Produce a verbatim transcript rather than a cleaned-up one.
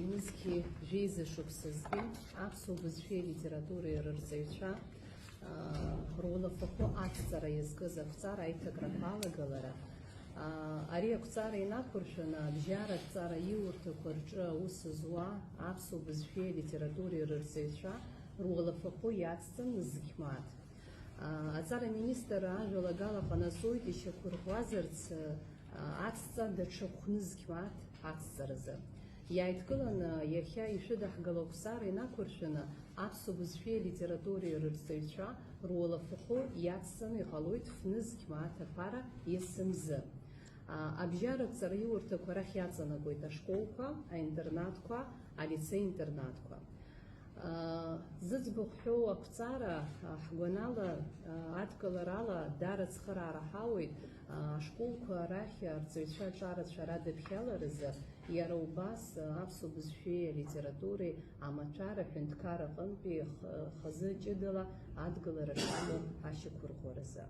Ҩнызқьи жәеиза шықәсазтәи аԥсуа бызшәеи алитературеи рырҵаҩцәа, аа, руалафахәы ацҵара иазкыз ақәҵара аиҭакрақәа алагалара. Аа, ари ақәҵара инақәыршәаны абжьаратә ҵараиурҭақәа рҿы аус зуа аԥсуа бызшәеи алитературеи рырҵаҩцәа руалафахәы иацҵан зқь мааҭ. Аа, аҵара аминистр ажәалагала ҟанаҵоит ишьақәырӷәӷәазарц, аа, ацҵа даҽа хә-нызқь мааҭ ацҵаразы. Иааидкыланы иахьа ишәыдаҳгало ақәҵара инақәыршәаны аԥсуа бызшәеи алитературеи рырҵаҩцәа руалафахәы иацҵаны иҟалоит ф-нызқь мааҭ аԥара есымзы. Аа, абжьаратә ҵараиурҭақәа рахь иаҵанакуеит ашколқәа, аинтернатқәа, алицеи-интернатқәа. Аа, зыӡбахә ҳәоу ақәҵара, аа, ҳгәанала, аа, адкыларала дара ацхыраара ҳауеит, аа, ашколқәа рахь арҵаҩцәа аҿарацәа радыԥхьаларазы, иара убас, аа, аԥсуа бызшәеи алитературеи амаҭәар аҳәынҭқар аҟынтәи х-, хазы ҷыдала адгылара шамоу ашьақәырӷәӷәаразы.